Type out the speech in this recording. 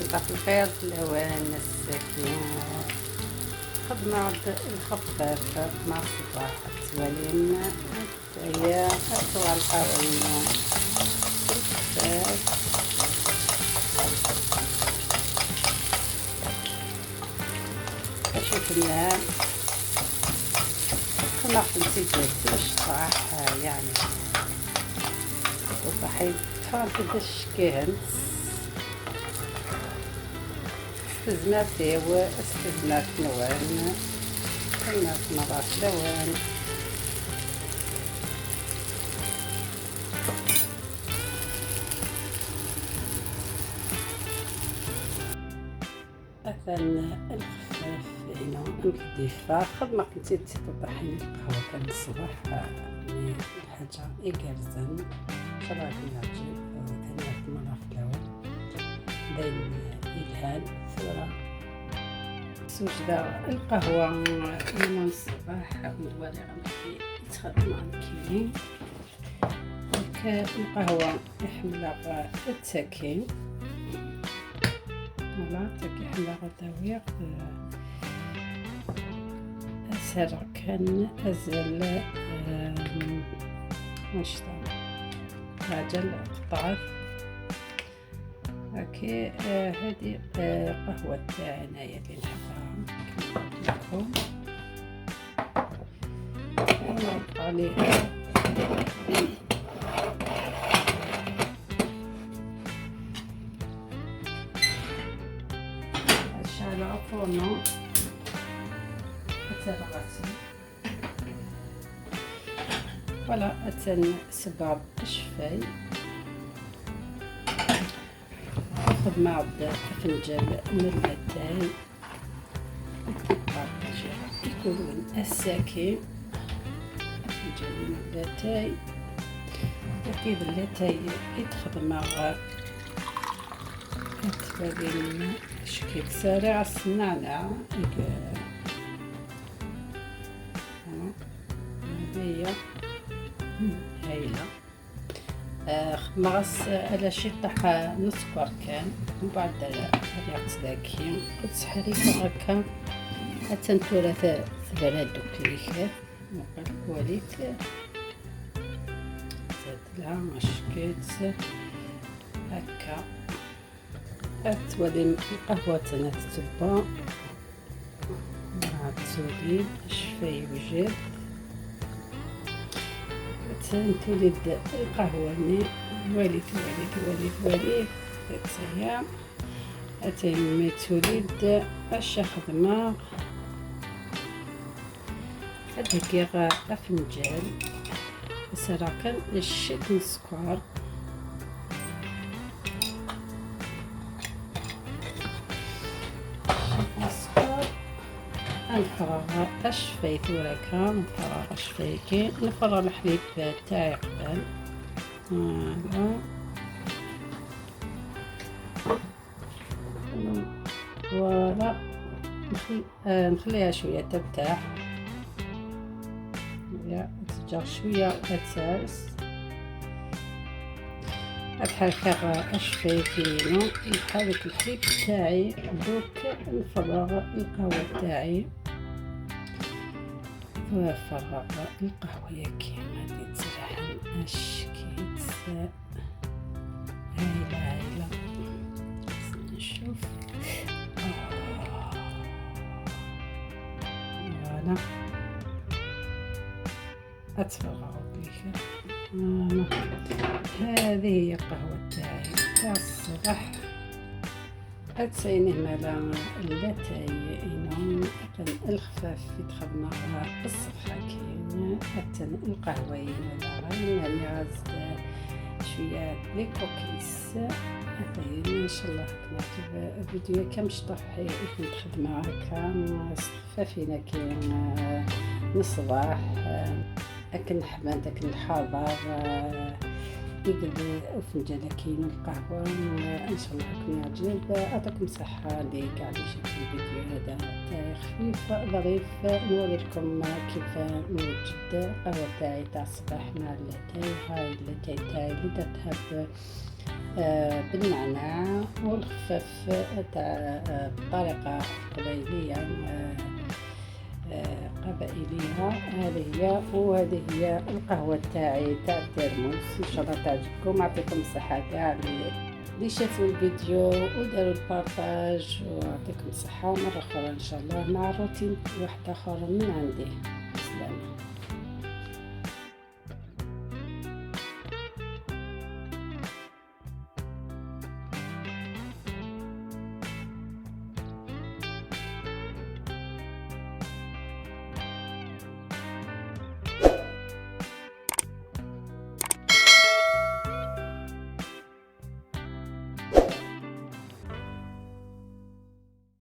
صباح الخير في الأوان الساكنة، خدمة الخفاف مع الصباح توالين هي الصور القهوية الخفاف. أشوف النهار كما قلتي الشطاح يعني وصحيت تفرنتي كيهنت استزمرتي واستزمرت نوان كنا مرات لوان. أثن الخفاف هنا مكديفة خدمة كنتي تطحين القهوة كان الصباح يعني الحاجة إيكارزن إن شاء الله يعجب ثاني مرة في الأول داين إلهان ثورة سوجدة القهوة من الصباح ندوالي غنمشي يتخدم عن كيني القهوة يحملها التاكين فوالا تاكي حملها غداوية أسهل كان أزل مشطة راجل قطعت هاكي. هذه قهوة تاعنا اللي نحبها كما قلت لكم ونحط عليها شعلة فرنو حتى رغاتي فوالا أتن سباب الشفاي. ناخذ مع فنجان من الاتاي يكون الساكي فنجان من الاتاي. أكيد الاتاي يتخدم مع تبالي شكيت سريع الصنانة هذه هي هايلة. خمرس على شي طاح نص كان ومن بعد ريقت ذاكي وتسحريك هكا حتى نتورا ثلاث دوك اللي وقال وليت زاد لها مشكيت هكا تولي القهوة تاعنا تتبع مع تولي الشفاي وجد تولد القهوة ني وليت وليت وليت وليت هي أتي تولد أش خدمة هذيك غا فنجان سراكن الشيت السكر نفرغ الشفايف وراكا نفرغ الشفايكي نفرغ الحليب تاعي قبل voilà voilà نخليها شوية ترتاح ترجع شوية تسالس نحرك الشفايفينو نحرك الحليب تاعي دوك نفرغ القهوة تاعي نفرغ القهوة ياكي غادي تسرحن الشكيت هايلة هايلة نشوف voilà اتفرغ بليك. هذه هي القهوة تاعي تاع الصباح. أتسيني مالا اللاتاي إنو الخفاف في تخدمة الصبحة كاين أتن القهوة ولا غير غاز شوية les cookies. أتين إن شاء الله كنعجب فيديو كم شطح يكون تخدمة هكا خفافينا كاين الصباح أكن حمان داك الحاضر يقلب فنجان كاين القهوة. إن شاء الله يكون يعجب. أعطيكم صحة اللي قاعد يشوف الفيديو هذا تاعي خفيف ظريف. نوري لكم كيف نوجد القهوة تاعي تاع الصباح مع اللاتاي. هاي اللاتاي تاعي اللي درتها بالنعناع والخفاف تاع بطريقة قبايلية قبائلية. هذه هي، وهذه هي القهوة تاعي تاع الترموس. ان شاء الله تعجبكم. يعطيكم الصحة كاع اللي شافوا الفيديو وداروا ال partage، ويعطيكم الصحة. مرة أخرى إن شاء الله مع روتين واحد آخر من عندي.